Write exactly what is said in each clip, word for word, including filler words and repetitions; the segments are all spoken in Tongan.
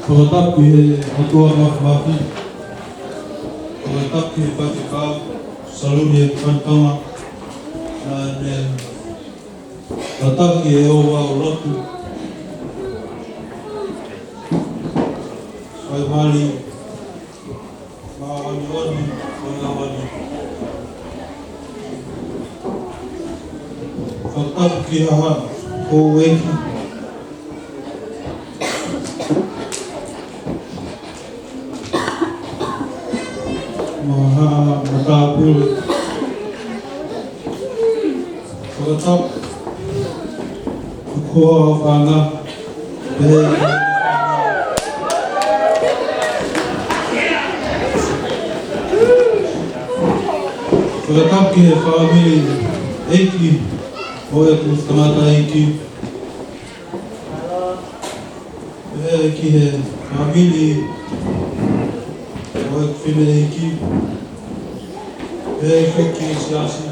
Fakatapu ki he ʻOtua Māfimafi. Fakatapu ki he faifekau, Saluni ʻEiki Fanitonga. Naʻa ne tataki e ouau lotu. Faimali, māʻoniʻoni, māʻoniʻoni. Fakatapu ki he houʻeiki mo e haʻa matāpule. Fakatapu ki he ʻofefanga. Fakatapu ki he fāmili ʻeiki ʻo ʻeku tangataʻeiki. Pehē ki he fāmili ʻo e fineʻeiki. Pehē foki ki he siasi.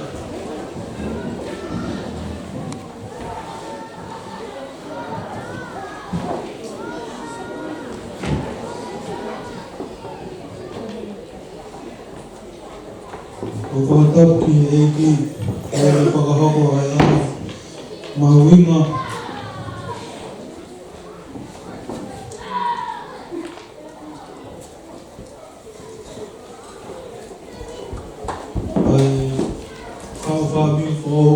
ʻOku ou fakatapu ki he ʻEiki, ʻa ia ʻoku fakahoko ʻa e ʻaho mahuʻinga. ʻA e kau fāmili foʻou.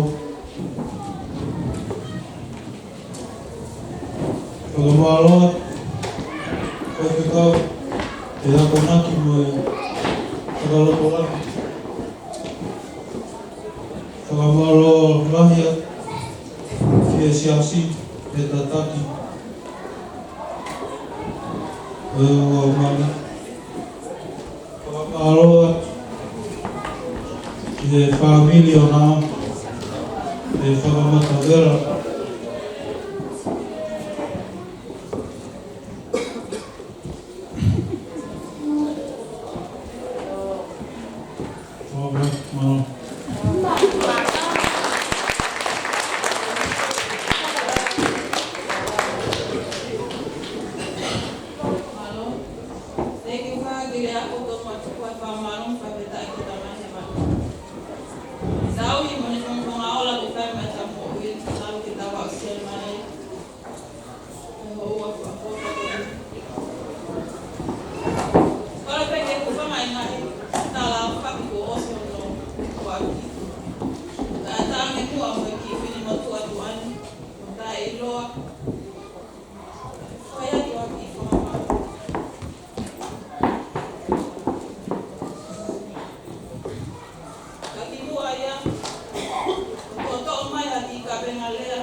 Fakamālō, faifekau, ʻi he akonaki mo e fakalotolahi. Fakamālō lahi atu ki he siasi, he tataki ʻo e ʻOtua Māfimafi. Fakamālō atu ki he fāmili ʻo Nā, he fakamatavela. Ka kimuʻa ia, ʻoku toʻo mai ha kiʻi kavenga lea.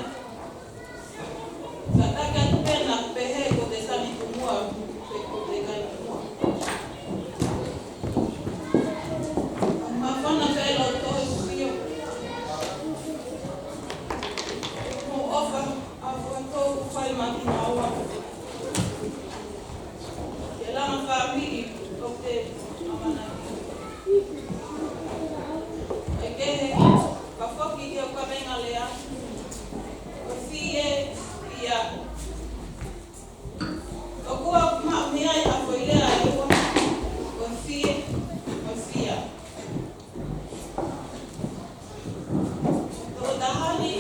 Ka taki atu pē naʻa ku pehē ko te sani kumua, pe ko te kai kumua. Māfana pē loto ʻi sio. Mo ʻofa, ʻa fua tou fai maki maua. Ke langa fāmili, ʻo te ʻamanaki. ʻE kehe, ka foki ki he kavenga lea. ʻO fie, ia. ʻOku ou maʻu mei ai ha foʻi lea ʻe ua. ʻO fie, ʻo fia. Tokotahani,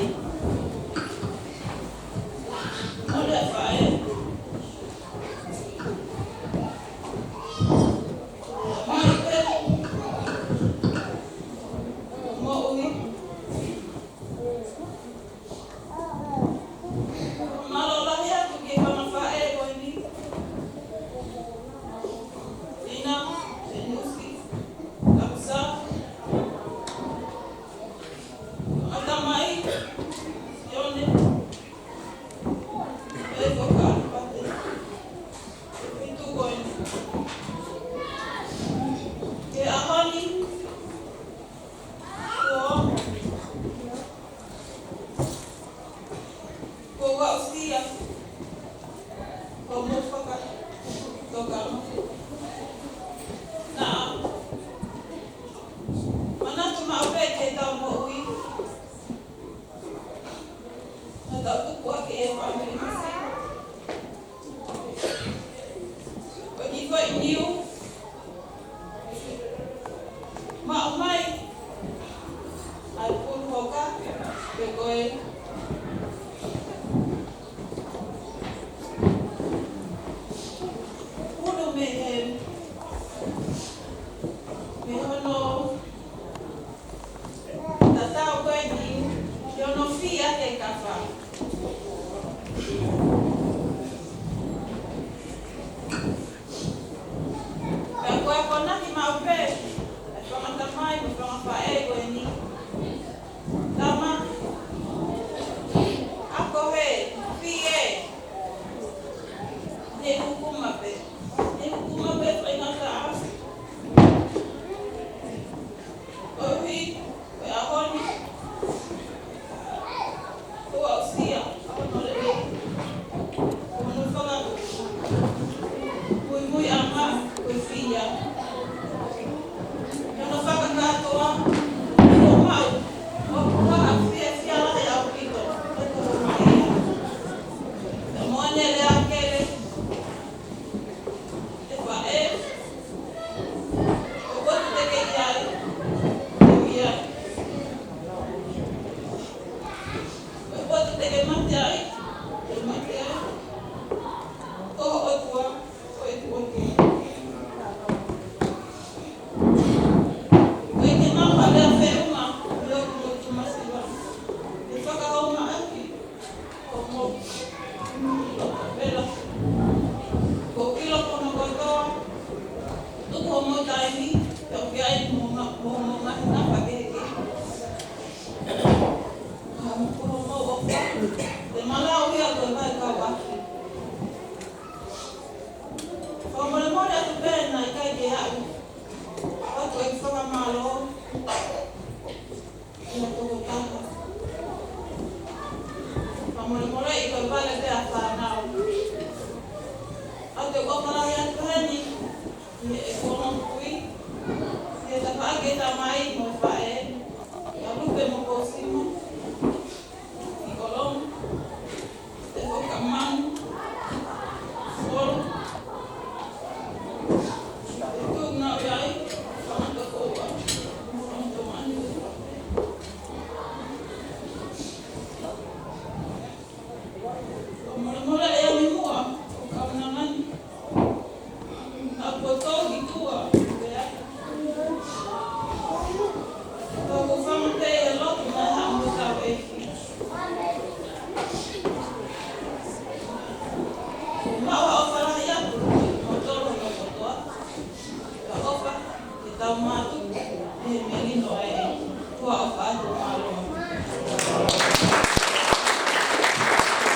mole faʻē. Mai pē, moʻui. Mālō lahi atu ki he fanga faʻē ko eni. Ina, Senusi, Kapusa, Atamai, Sione, Evo Kalupate, Fitu ko eni. Ke ahani, ko Ko ka ʻosia, ko mo faka, ko ka mo. Naʻa, manatu maʻu pē ke tau moʻui. Naʻa tau tupu ake e fāmili masi. Pela. Ko kilo kono kotoa. Tuku hoʻomou taimi, pea ʻoku ʻi ai mo ma-, mo ma na pa ke ke. Ka mo ko hoʻomou ʻofa. Te ma lau ia ko e vahe kau ʻaki. Fakamolemole atu pē naʻe ʻikai ke aʻu atu e fakamālō. Ia tokotaha. Fakamolemole ʻi ko e vale pē ʻa fānau. ʻOku ou ʻofa lahi atu heni, ʻi he ʻeku ongo kui, ʻi he tafaʻaki ʻa e tamai mo e faʻē, ʻa Lupe mo Kosima, ʻi Koloma, ʻe Fokamanu, Kolo, ʻe Tūnau Iai, Fangata Koua, Fangata Manu, Molemole e ami mua, ʻo kaunangani. A poto ki tua, pea. Tau fanga te ia lotu mai ha mo tau e. Mau ʻofa lahi atu, mo tolo no kotoa. Ka ʻofa, ke tau mātuʻaki, he melino ai, tua ʻofa atu mālō.